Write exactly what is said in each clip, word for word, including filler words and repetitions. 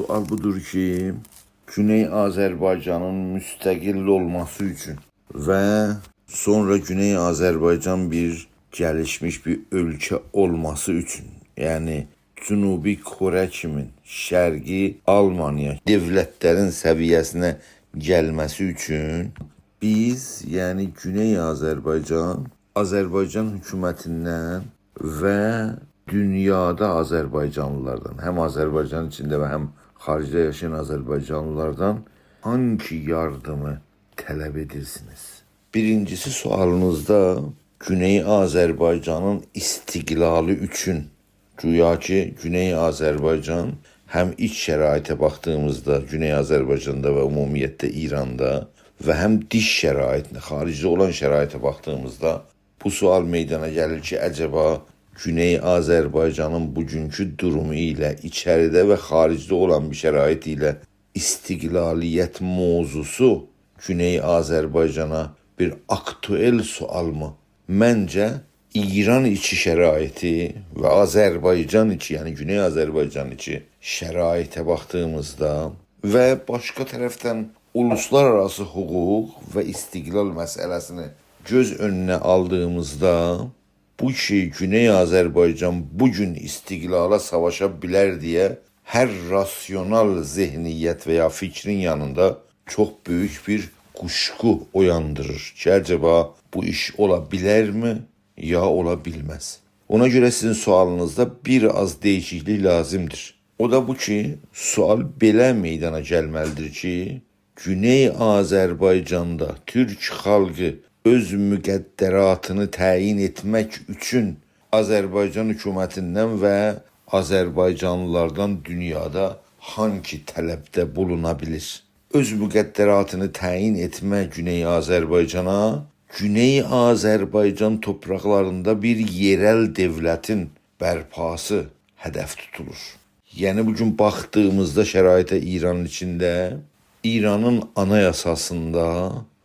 سؤال بودور کی، گونئی آذربایجانین مستقل اولماسی اوچون و سونرا گونئی آذربایجان بیر گلیشمیش بیر اؤلکه اولماسی اوچون، یعنی جنوبی کره کیمین، شرقی آلمانیا دؤولتلرین سویه‌سینه گلمه‌سی اوچون بیز، یعنی گونئی آذربایجان، آذربایجان حکومتیندن و دونیادا آذربایجانلیلاردان، هم آذربایجان ایچینده و هم خاریجده یاشایان آذربایجانلیلاردان هانگی یاردیمی طلب ائدیرسینیز؟ بیرینجیسی، سؤالینیزدا گونئی آذربایجانین استقلالی اوچون، گویا کی، گونئی آذربایجان هم ایچ شرایطه باخدیغیمیزدا، گونئی آذربایجاندا و عمومیتله ایراندا و هم دیش شرایطینه، خاریجده اولان شرایطه باخدیغیمیزدا بو سؤال میدانا گلیر کی، عجبا گونئی آذربایجانین بوگونکو دورومو ایله ایچریده و خاریجده اولان بیر شرایط ایله استقلالیت موضوعسو گونئی آذربایجانا بیر آکتوئل سؤالمی؟ منجه، ایران ایچی شرایطی و آذربایجان ایچی، یعنی گونئی آذربایجان ایچی شرایطه باخدیغیمیزدا و باشقا طرفدن اولوسلارآراسی حقوق و استقلال مسئله‌سینی گؤز اؤنونه آلدیغیمیزدا، بو کی، گونئی آذربایجان بو گون استقلالا ساواشا بیلر دئیه هر راسیونال ذهنیت و یا فیکرین یانیندا چوخ بؤیوک بیر قوشقو اویاندیریر کی، عجبا بو ایش اولا بیلرمی، یا اولا بیلمز؟ اونا گؤره سیزین سؤالینیزدا بیر آز دییشیکلیک لازیمدیر. او دا بو کی، سؤال بئله میدانا گلمه‌لیدیر کی، گونئی آذربایجاندا تورک خالقی اؤز مقدراتینی تعیین ائتمک اوچون آذربایجان حکومتیندن و آذربایجانلیلاردان دونیادا هانگی طلبده بولونا بیلیر؟ اؤز مقدراتینی تعیین ائتمه گونئی آذربایجانا، گونئی آذربایجان تورپاقلاریندا بیر یئرل دؤولتین برپاسی هدف توتولور. یعنی، بو گون باخدیغیمیزدا شرایطه ایرانین ایچینده، ایرانین آنایاساسیندا،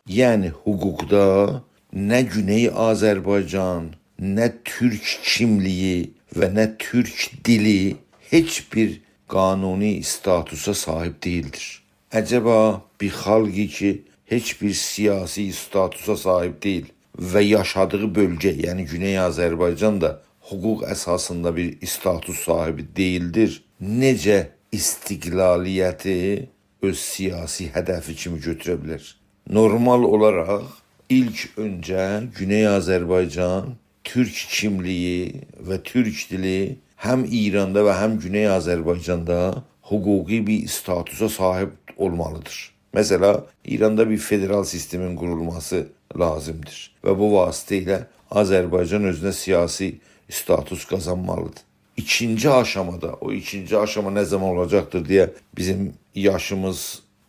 یعنی حقوقدا نه گونئی آذربایجان، نه تورک کیملیگی و نه تورک دیلی هئچ بیر قانونی استاتوسا صاحیب دئییلدیر. عجبا بیر خالقی کی، هئچ بیر سیاسی استاتوسا صاحیب دئییل و یاشادیغی بؤلگه، یعنی گونئی آذربایجان دا حقوق اساسیندا بیر استاتوس صاحیبی دئییلدیر، نئجه استقلالیتی اؤز سیاسی هدفی کیمی گؤتوره بیلر؟ نورمال اولاراق ایلک اؤنجه گونئی آذربایجان تورک کیملیگی و تورک دیلی هم ایراندا و هم گونئی آذربایجاندا حقوقی بیر استاتوسا صاحیب اولمالیدیر. مثلا، ایراندا بیر فدرال سیستمین قورولماسی لازیمدیر و بو واسطه ایله آذربایجان اؤزونه سیاسی استاتوس قازانمالیدیر. ایکینجی آشامادا، او ایکینجی آشاما نه زامان اولاجاقدیر دئیه بیزیم یاشیمیز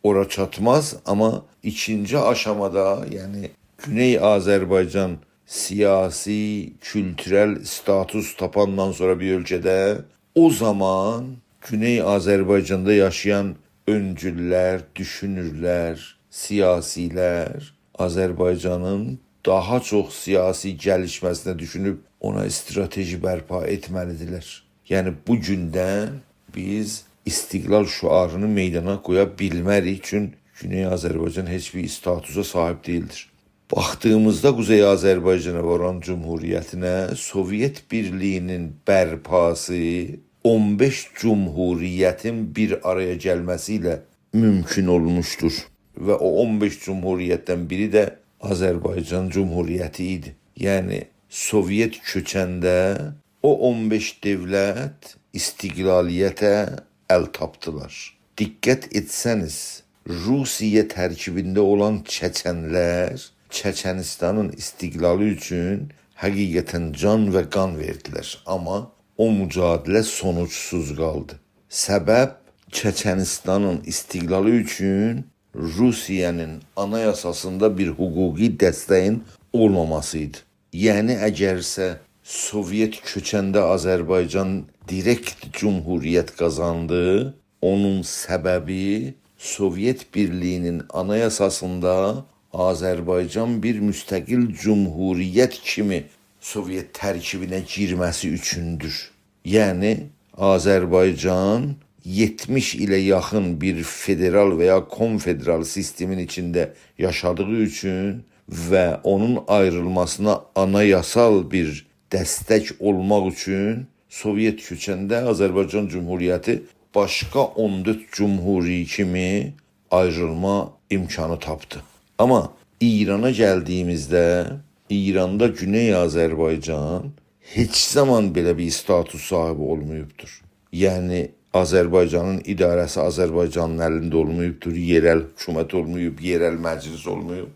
اورا چاتماز، آمما ایکینجی آشامادا، یعنی گونئی آذربایجان سیاسی، کولتورل استاتوس تاپاندان سونرا بیر اؤلکه‌ده، او زامان گونئی آذربایجاندا یاشایان اؤنجوللر، دوشونورلر، سیاسیلر آذربایجانین داها چوخ سیاسی گلیشمه‌سینه دوشونوب اونا استراتژی برپا ائتمه‌لیدیرلر. یعنی، بو گوندن بیز استقلال شعارینی میدانا قویا بیلمه‌ریک، چون گونئی آذربایجان هئچ بیر استاتوسا صاحیب دئییلدیر. باخدیغیمیزدا قوزئی آذربایجانا و اورانین جمهوریتینه، سوویئت بیرلیگینین برپاسی اون بئش جمهوریتین بیر آرایا گلمه‌سی ایله مومکون اولموشدور. و او اون بئش جمهوریتدن بیری ده آذربایجان جمهوریتی ایدی. یعنی، سوویئت چؤکنده او اون بئش دؤولت استقلالیته ال تاپدیلار. دقت ائتسه‌نیز، روسیه ترکیبینده اولان چچنلر چچنستانین استقلالی اوچون حقیقتا جان و قان وئردیلر. آمما او مجادله سونوجسوز قالدی. سبب، چچنستانین استقلالی اوچون روسیه‌نین آنایاساسیندا بیر حقوقی دسته‌یین اولماماسی ایدی. یعنی، اگرسه سوویئت چؤکنده آذربایجان دیرکت جمهوریت قازاندی، اونون سببی سوویئت بیرلیگینین آنایاساسیندا آذربایجان بیر مستقل جمهوریت کیمی سوویئت ترکیبینه گیرمه‌سی اوچوندور. یعنی، آذربایجان یئتمیش ایله یاخین بیر فدرال و یا کنفدرال سیستمین ایچینده یاشادیغی اوچون و اونون آیریلماسینا آنایاسال بیر دستک اولماق اوچون سووئت کؤچنده آذربایجان جمهوریتی باشقا اون دؤرد جمهوری کیمی آیریلما امکانی تاپدی. آمما ایرانا گلدیییمیزده، ایراندا گونئی آذربایجان هئچ زامان بئله بیر استاتوس صاحیبی اولماییبدیر. یعنی، آذربایجانین اداره‌سی آذربایجانین الینده اولماییبدیر، یئرل حکومت اولماییب، یئرل مجلس اولماییب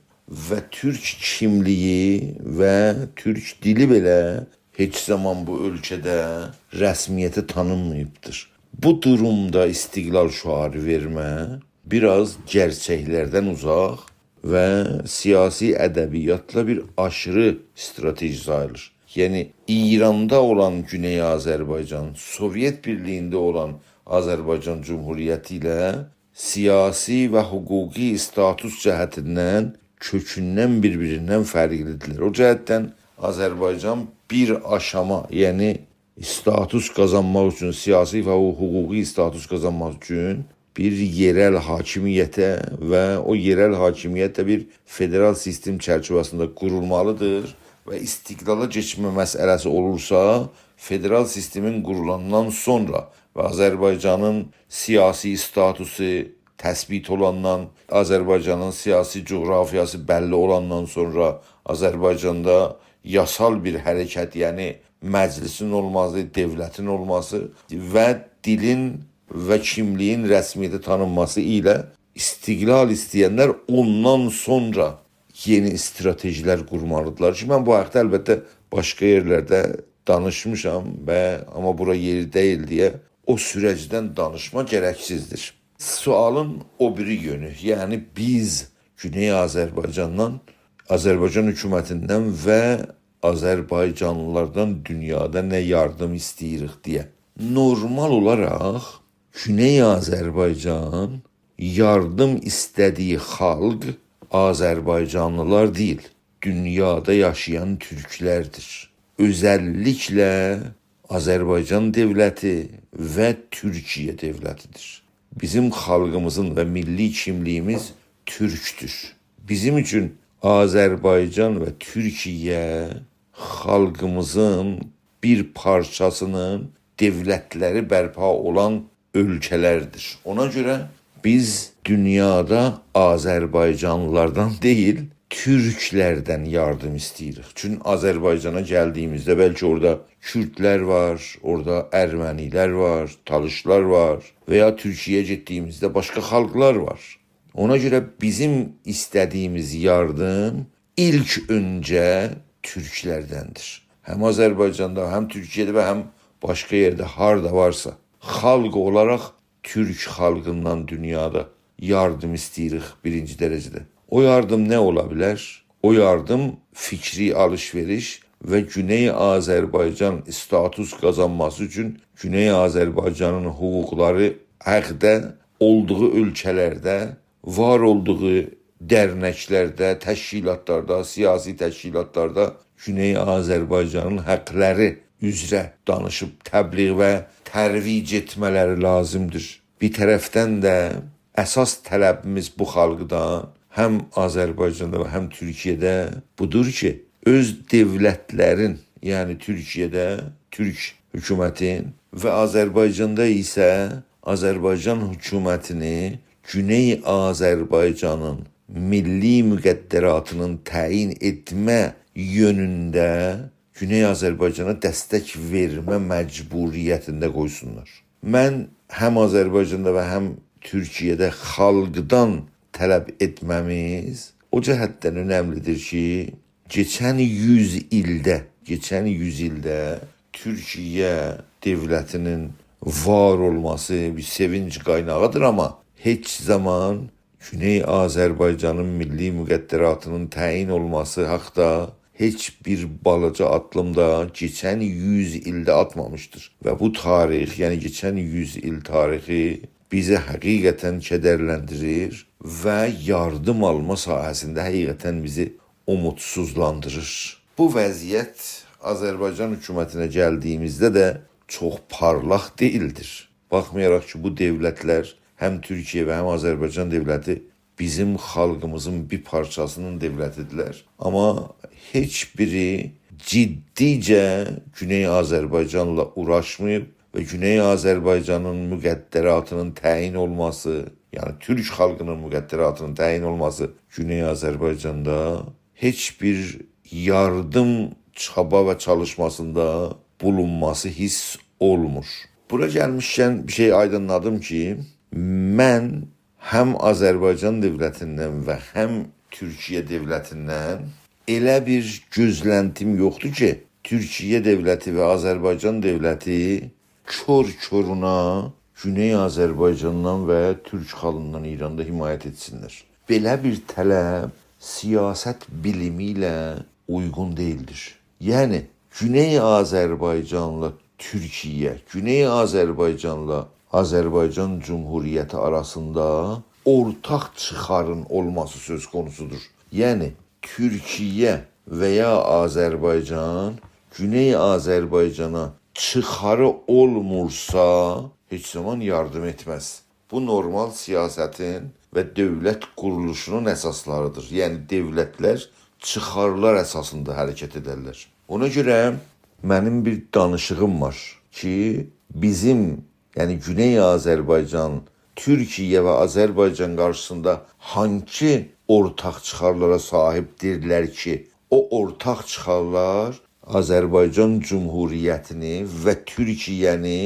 و تورک کیملیگی و تورک دیلی بئله هئچ زامان بو اؤلکه‌ده رسمیته تانینماییبدیر. بو دورومدا استقلال شعاری وئرمه بیر آز گئرچکلردن اوزاق و سیاسی ادبیاتلا بیر آشیری استراتژی ساییلیر. یعنی، ایراندا اولان گونئی آذربایجان، سووئت بیرلیگینده اولان آذربایجان جمهوریتی ایله سیاسی و حقوقی استاتوس جهتیندن کؤکوندن بیر-بیریندن فرقلی‌دیرلر. او جهتدن آذربایجان بیر آشاما، یعنی استاتوس قازانماق اوچون، سیاسی و حقوقی استاتوس قازانماق اوچون بیر یئرل حاکمیته و او یئرل حاکمیت ده بیر فدرال سیستم چرچیوه‌سینده قورولمالیدیر و استقلالا کئچمه مسئله‌سی اولورسا، فدرال سیستمین قورولاندان سونرا و آذربایجانین سیاسی استاتوسو تثبیت اولاندان، آذربایجانین سیاسی جغرافیاسی بللی اولاندان سونرا آذربایجاندا یاسال بیر حرکت، یعنی مجلسین اولماسی، دؤولتین اولماسی و دیلین و کیملیگین رسمیته تانینماسی ایله استقلال ایسته‌ینلر اوندان سونرا یئنی استراتژی‌لر قورمالیدیرلار کی، من بو حاقدا البته باشقا یئرلرده دانیشمیشام و آمما بورا یئری دئییل دئیه او سورجدن دانیشما گرکسیزدیر. سؤالین او بیری یؤنو، یعنی بیز گونئی آذربایجاندان، آذربایجان حکومتیندن و آذربایجانلیلاردان دونیادا نه یاردیم ایسته‌ییریک دئیه. نورمال اولاراق گونئی آذربایجان یاردیم ایسته‌دیگی خالق آذربایجانلیلار دئییل، دونیادا یاشایان تورکلردیر. اؤزللیکله آذربایجان دؤولتی و تورکیه دؤولتیدیر. بیزیم خالقیمیزین و میللی کیملیگیمیز تورکدور. بیزیم اوچون آذربایجان و تورکیه خالقیمیزین بیر پارچاسینین دؤولتلری برپا اولان اؤلکه‌لردیر. اونا گؤره بیز دونیادا آذربایجانلیلاردان دئییل، تورکلردن یاردیم ایسته‌ییریک. چون آذربایجانا گلدیگیمیزده بلکه اورادا کوردلر وار، اورادا ارمنی‌لر وار، تالیشلار وار و یا تورکیه‌یه گئتدیگیمیزده باشقا خالقلار وار. اونا گؤره بیزیم ایسته‌دیگیمیز یاردیم ایلک اؤنجه تورکلردندیر. هم آذربایجاندا، هم تورکیه‌ده و هم باشقا یئرده هاردا وارسا، خالق اولاراق تورک خالقیندان دونیادا یاردیم ایسته‌ییریک بیرینجی درجه‌ده. او یاردیم نه اولا بیلر؟ او یاردیم فیکری آلیش‌وئریش و گونئی آذربایجان استاتوس قازانماسی اوچون گونئی آذربایجانین حقوقلاری حاقدا اولدوغو اؤلکه‌لرده، وار اولدوغو درنکلرده، تشکیلاتلاردا، سیاسی تشکیلاتلاردا گونئی آذربایجانین حقلری اوزره دانیشیب تبلیغ و ترویج ائتمه‌لری لازیمدیر. بیر طرفدن ده اساس طلبیمیز بو خالقدان، هم آذربایجاندا و هم تورکیه‌ده بودور کی، اؤز دؤولتلرین، یعنی تورکیه‌ده تورک حکومتین و آذربایجاندا ایسه آذربایجان حکومتینی گونئی آذربایجانین میللی مقدراتینین تعیین ائتمه یؤنونده گونئی آذربایجانا دستک وئرمه مجبوریتینده قویسونلار. من هم آذربایجاندا و هم تورکیه‌ده خالقدان طلب ائتمه‌میز او جهتدن اؤنملیدیر کی، کئچن یوز ایلده، کئچن یوز ایلده تورکیه دؤولتینین وار اولماسی بیر سئوینج قایناغیدیر، آمما هئچ زامان گونئی آذربایجانین میللی مقدراتینین تعیین اولماسی حاقدا هئچ بیر بالاجا آددیم دا کئچن یوز ایلده آتمامیشدیر. و بو تاریخ، یعنی کئچن یوز ایل تاریخی بیزی حقیقتاً کدرلندیریر و یاردیم آلما ساحه‌سینده حقیقتاً بیزی اوموتسوزلاندیریر. بو وضعیت آذربایجان حکومتینه گلدیگیمیزده ده چوخ پارلاق دئییلدیر. باخمایاراق کی، بو دؤولتلر، هم تورکیه و هم آذربایجان دؤولتی بیزیم خالقیمیزین بیر پارچاسینین دؤولتی‌دیرلر. آمما هئچ بیری جدیجه گونئی آذربایجانلا اوغراشماییب و گونئی آذربایجانین مقدراتینین تعیین اولماسی، یعنی تورک خالقینین مقدراتینین تعیین اولماسی گونئی آذربایجاندا هئچ بیر یاردیم چابا و چالیشماسیندا بولونماسی حیس اولمور. بورا گلمیشکن بیر شئی آیدینلادیم کی، من هم آذربایجان دؤولتیندن و هم تورکیه دؤولتیندن ائله بیر گؤزلنتیم یوخدور کی، تورکیه دؤولتی و آذربایجان دؤولتی کور-کورونا گونئی آذربایجاندان و تورک خالقیندان ایراندا حمایت ائتسینلر. بئله بیر طلب سیاست بیلیمی ایله اویغون دئییلدیر. یعنی، گونئی آذربایجانلا تورکیه، گونئی آذربایجانلا آذربایجان جمهوریتی آراسیندا اورتاق چیخارین اولماسی سؤز قونوسودور. یعنی، تورکیه و یا آذربایجان گونئی آذربایجانا چیخاری اولمورسا، هئچ زامان یاردیم ائتمز. بو نورمال سیاستین و دؤولت قورولوشونون اساسلاریدیر. یعنی دؤولتلر چیخارلار اساسیندا حرکت ائدرلر. اونا گؤره منیم بیر دانیشیغیم وار کی، بیزیم، یعنی گونئی آذربایجان، تورکیه و آذربایجان قارشیسیندا هانسی اورتاق چیخارلارا صاحیبدیرلر کی، او اورتاق چیخارلار آذربایجان جمهوریتینی و تورکیه‌نی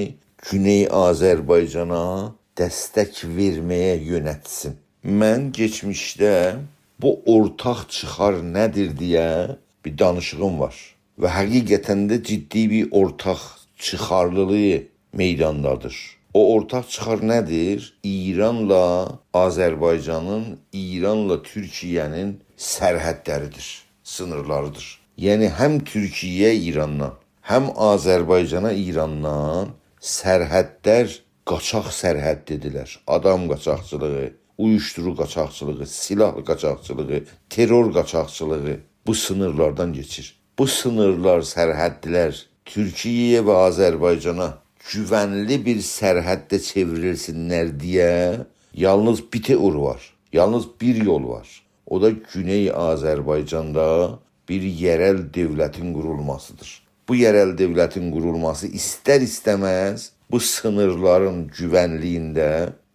گونئی آذربایجانا دستک وئرمه‌یه یؤنلتسین. من کئچمیشده بو اورتاق چیخار نه‌دیر دئیه بیر دانیشیغیم وار. و حقیقتاً ده جدی بیر اورتاق چیخارلیلیغی میداندادیر. او اورتاق چیخار نه‌دیر؟ ایرانلا آذربایجانین، ایرانلا تورکیه‌نین سرحدلریدیر، سینیرلاریدیر. یعنی هم تورکیه ایراندان، هم آذربایجانا ایراندان سرحدلر قاچاق سرحدی‌دیرلر. آدام قاچاقچیلیغی، اویوشدوروجو قاچاقچیلیغی، سیلاح قاچاقچیلیغی، ترور قاچاقچیلیغی بو سینیرلاردان کئچیر. بو سینیرلار، سرحدلر تورکیه‌یه و آذربایجانا گوونلی بیر سرحده چئوریلسینلر دئیه یالنیز بیر تئوری وار. یالنیز بیر یول وار. او دا گونئی آذربایجاندا بیر یئرل دؤولتین قورولماسیدیر. بو یئرل دؤولتین قورولماسی ایستر-ایسته‌مز بو سینیرلارین گوونلیگینده،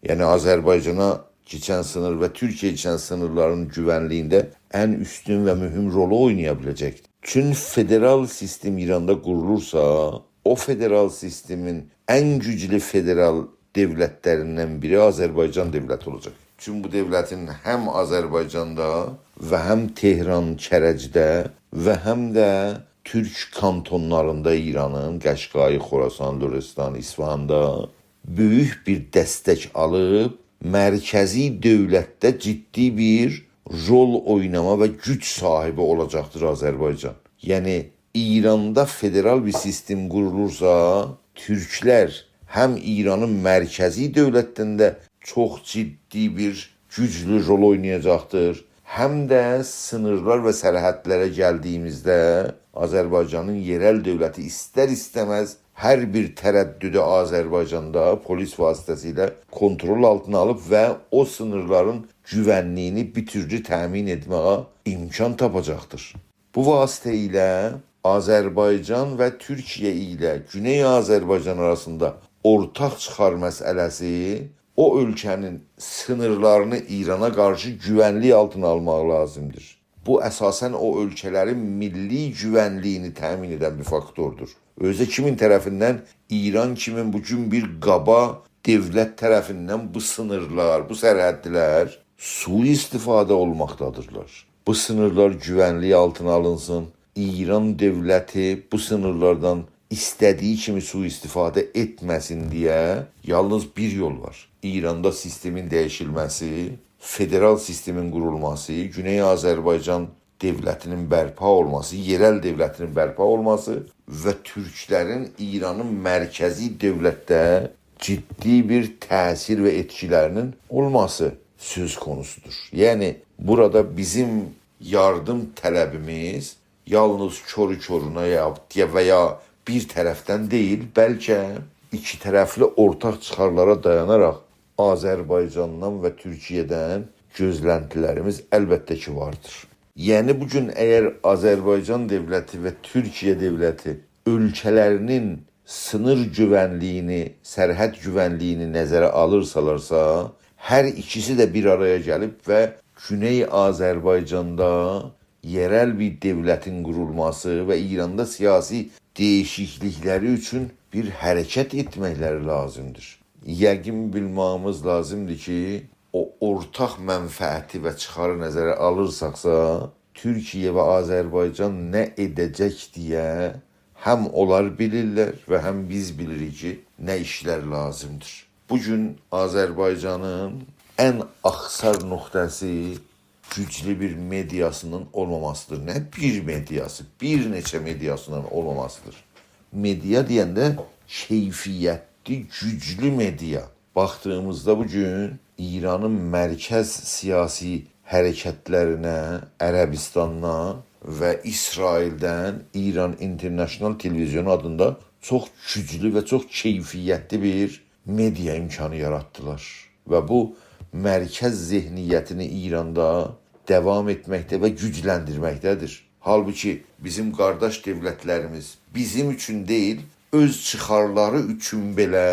یعنی آذربایجانا کئچن سینیر و تورکیه‌یه کئچن سینیرلارین گوونلیگینده ان اوستون و مهم رولو اوینایا بیله‌جکدیر. چون فدرال سیستم ایراندا قورولورسا، او فدرال سیستمین ان گوجلو فدرال دؤولتلریندن بیری آذربایجان دؤولتی اولاجاق. چون بو دؤولتین هم آذربایجاندا و هم تهران کرجده و هم ده تورک کانتونلاریندا ایرانین، قشقایی، خراسان، لرستان، اصفهاندا بؤیوک بیر دستک آلیب، مرکزی دؤولتده جدی بیر رول اویناما و گوج صاحیبی اولاجاقدیر آذربایجان. یعنی، ایراندا فدرال بیر سیستم قورولورسا، تورکلر هم ایرانین مرکزی دؤولتینده چوخ جدی بیر گوجلو رول اوینایاجاقدیر، هم ده سینیرلار و سرحدلره گلدیگیمیزده آذربایجانین یئرل دؤولتی ایستر-ایسته‌مز هر بیر ترددو آذربایجاندا پلیس واسطه‌سیله کنترل آلتینا آلیب و او سینیرلارین گوونلیگینی بیر تورلو تأمین ائتمه‌یه امکان تاپاجاقدیر. بو واسطه ایله آذربایجان و تورکیه ایله گونئی آذربایجان آراسیندا اورتاق چیخار مسئله‌سی او اؤلکه‌نین سینیرلارینی ایرانا قارشی گوونلیک آلتینا آلماق لازیمدیر. بو اساساً او اؤلکه‌لرین میللی گوونلیگینی تأمین ائدن بیر فاکتوردور. اؤزو کیمین طرفیندن؟ ایران کیمین بو گون بیر قابا دؤولت طرفیندن بو سینیرلار، بو سرحدلر سوءاستفاده اولماقدادیرلار. بو سینیرلار گوونلیک آلتینا آلینسین، ایران دؤولتی بو سینیرلاردان ایسته‌دیگی کیمی سوءاستفاده ائتمه‌سین دئیه یالنیز بیر یول وار. ایراندا سیستمین دییشیلمه‌سی، فدرال سیستمین قورولماسی، گونئی آذربایجان دؤولتینین برپا اولماسی، یئرل دؤولتینین برپا اولماسی و تورکلرین ایرانین مرکزی دؤولتده جدی بیر تأثیر و ائتکیلرینین اولماسی سؤز قونوسودور. یعنی، بورادا بیزیم یاردیم طلبیمیز یالنیز کورو کورونا یا، و یا بیر طرفدن دئییل، بلکه ایکی طرفلی اورتاق چیخارلارا دایاناراق آذربایجاندان و تورکیه‌دن گؤزلنتیلریمیز البته کی واردیر. یعنی بو گون اگر آذربایجان دؤولتی و تورکیه دؤولتی اؤلکه‌لرینین سینیر گوونلیگینی، سرحد گوونلیگینی نظره آلیرسالارسا، هر ایکیسی ده بیر آرایا گلیب و گونئی آذربایجاندا یئرل بیر دؤولتین قورولماسی و ایراندا سیاسی دییشیکلیکلری اوچون بیر حرکت ائتمکلری لازیمدیر. یقین بیلمه‌ییمیز لازیمدیر کی، او اورتاق منفعتی و چیخاری نظره آلیرساقسا، تورکیه و آذربایجان نه ائده‌جک دئیه هم اونلار بیلیرلر و هم بیز بیلیریک کی، نه ایشلر لازیمدیر. بو گون آذربایجانین ان آخسار نقطه‌سی گوجلو بیر مئدیاسینین اولماماسیدیر. نه بیر مئدیاسی، بیر نئچه مئدیاسینین اولماماسیدیر. مئدیا دئینده کیفیتلی، گوجلو مئدیا. باخدیغیمیزدا بو گون ایرانین مرکز سیاسی حرکتلرینه عربستاندان و اسرائیلدن ایران اینترنشنال تلویزیونو آدیندا چوخ گوجلو و چوخ کیفیتلی بیر مئدیا امکانی یاراتدیلار. و بو مرکز ذهنیتینی ایراندا داوام ائتمکده و گوجلندیرمکده‌دیر. حالبوکی بیزیم قارداش دؤولتلریمیز بیزیم اوچون دئییل، اؤز چیخارلاری اوچون بئله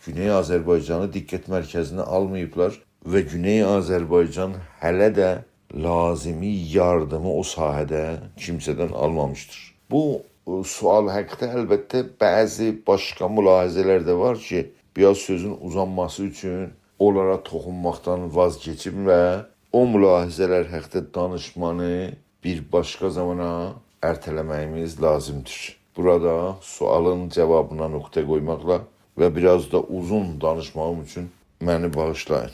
گونئی آذربایجانی دقت مرکزینه آلماییبلار و گونئی آذربایجان هله ده لازیمی یاردیمی او ساحه‌ده کیمسه‌دن آلمامیشدیر. بو، ائ، سؤال حاقیندا البته بعضی باشقا ملاحظه‌لر ده وار کی، بیر آز سؤزون اوزانماسی اوچون اونلارا توخونماقدان واز کئچیم و او ملاحظه‌لر حاقیندا دانیشمانی بیر باشقا زامانا ارتله‌مه‌ییمیز لازیمدیر. بورادا سؤالین جاوابینا نقطه قویماقلا و بیر آز دا اوزون دانیشماغیم اوچون منی باغیشلایین.